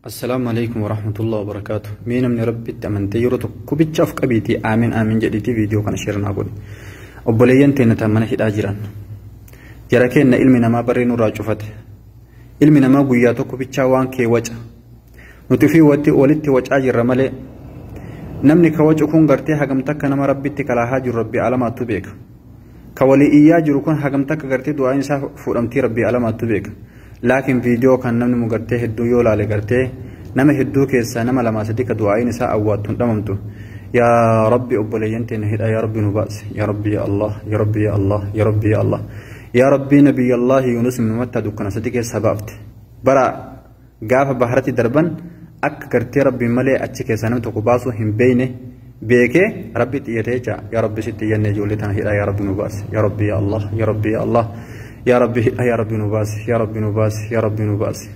Assalaamu alaikum warahmatullahi wabarakaatu. Mee namni Rabbitti amantee yeroo tokko bicha of qabiitii aamin aamin jedhiitii viidiyoo kana share naa godhi. Obboleeyyan teenya tan mana hidhaa jiran. Jara keenna ilmi namaa barree nurraa cufate. Ilmi namaa guyyaa tokko bichaa waan kee waca. Nuti ofii walitti wacaa jirra malee. Namni ka wacu kun gartee hagam takka nama Rabbitti kalaahaa jiru Rabbi alamaattu beeka. Ka walii iyyaa jiru kun hagam takka gartee du'aan isaa fuudhamtii Rabbi alamaattu beeka. Laakiin viidiyoo kan namni mu gartee hedduu yoo laale gartee nama hedduu keessaa nama lamaa sadii ka du'aayin isaa awwaattu hin dhamamtu. Yaa Rabbi, obboleeyyan teenya hidhaa yaa Rabbi nu baase. Yaa Rabbi yaa Allah, yaa Rabbi yaa Allah, yaa Rabbi yaa Allah. Yaa Rabbi, Nabiyyallahi Yunus ibn Matta dukkana sadii keessaa baafte. Bara gaafa baharatti darban akka gartee Rabbiin malee achi keessaa namni tokko baasuu hin beekne beekee Rabbi xiyyatee jecha. Yaa Rabbi, sitti iyyannee ijoollee tana hidhaa yaa Rabbi nu baase. Yaa Rabbi yaa Allah, yaa Rabbi yaa Allah. Yaa Rabbi, hidhaa yaa Rabbi nu baase. Yaa Rabbi nu baase. Yaa Rabbi nu baase.